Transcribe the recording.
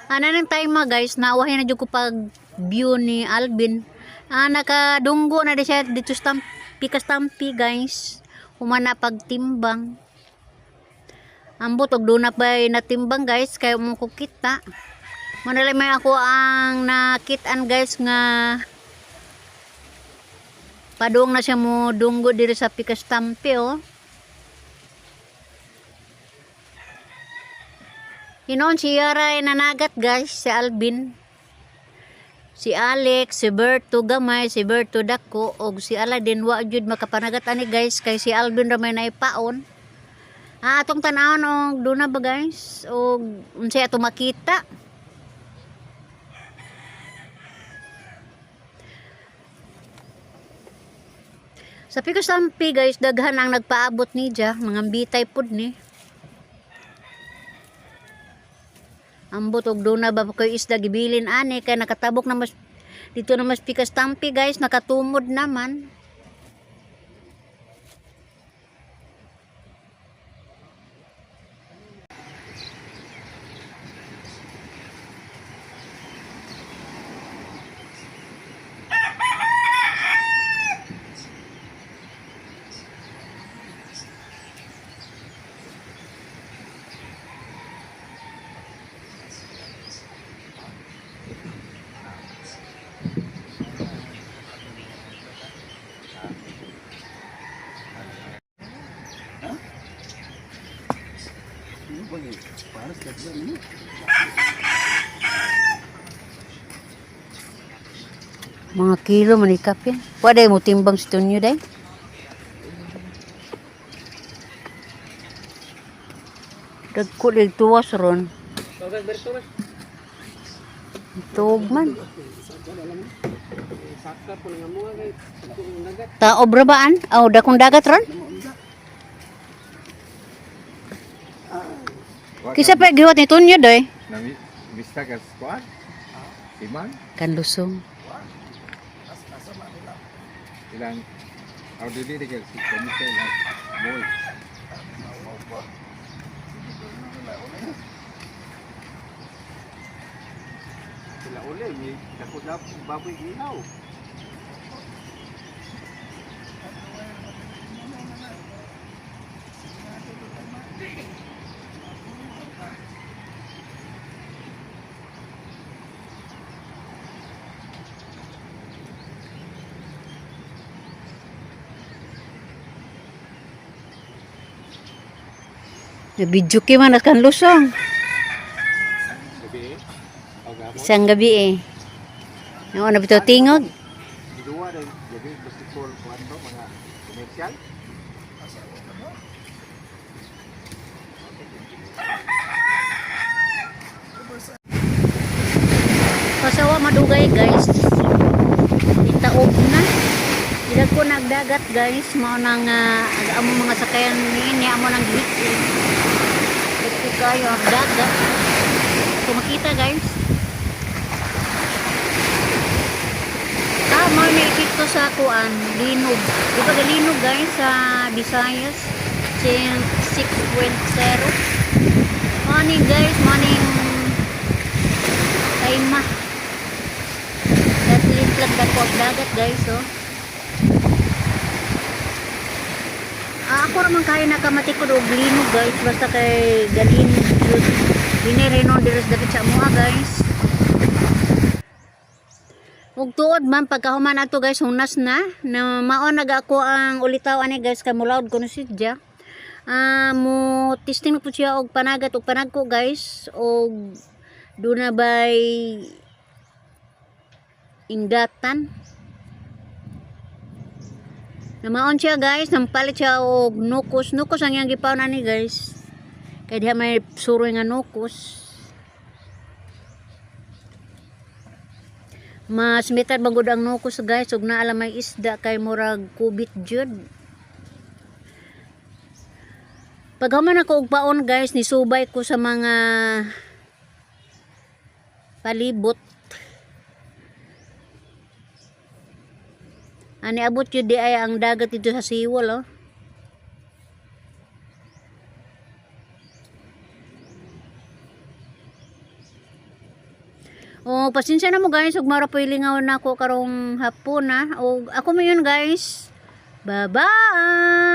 Ana nang time ma guys, naawahin na jud ko pag view ni Alvin. Ah, nakadunggo na di siya dito sa pikas tampi guys. Humana pagtimbang. Ambot og doon na pa'y natimbang guys, kay mo ko kita. Manalay may ako ang nakitaan guys nga padung na siya mo dunggo diri sa pikas tampi oh. Hinoon si Yara ay nanagat guys, si Alvin. Si Alex, si Berto gamay, si Berto dako og si Aladin wa jud makapanagat ani guys kay si Alvin ra may naipaon. Ah, atong tan-awon og duna ba guys og unsay ato makita. Sa Picos Tampi guys, daghan ang nagpaabot niya, mga bitay pud ni. Ambot og duna ba koy isda gibilin ani kay nakatabok na mas dito na mas pikas tampi guys, nakatumod naman. Mga kilo manikapin. Pwede mo timbang sa tunyo day. Dagko dig tuwas ron. Tuog man. Taob ra baan? Aw, dakong dagat ron? Kisa pa giwat ni Tunyo doy. Nami, mista ka squad? Iman? Kan lusong. Ilang, aw dili di ka si komite lang. Boy. Sila uli, may dako baboy ihaw. Nabidyo kay man kan lusong. Gabi eh. O gamo. Isang gabi eh. Nawa na bitaw tingog. Giduwa rin. Gabi, basketball, kuwan to, mga commercial. Pasawa madugay guys. Itaob na. Ilag ko nagdagat guys. Mao nang uh, amo mga sakayan niini amo nang gihit. Dagko kayo ang dagat. Kung makita guys. Ah, mao may epekto sa kuan, linog. Di ba galinog guys sa Visayas? 6.0. Morning guys, morning Kayma. Datlit lang dako ang dagat guys oh. Ah, ako raman kaya nakamatikod og linog guys basta kay galinog jud. Dini renon diri sa dapit sa amoa guys. Ug tuod man pagkahuman ato guys hunas na na mao naga ako ang ulitaw ani guys kay mulaod kuno sidya. Ah, mo testing na po siya og panagat og panagko guys og duna bay ingatan. Namaon siya guys, nampalit siya og nukos. Nukos ang iyang gipaon ani guys. Kay diha may suroy nga nukos. Mas mitad bangod ang nukos guys ug naa may isda kay murag kubit jud. Paghuman ako og paon guys, nisubay ko sa mga palibot. Ani abot yun di ay ang dagat dito sa seawall oh. Oh, pasensya na mo guys ug mara po'y lingaw nako karong hapon na. Og ako mo yun, guys. Bye-bye.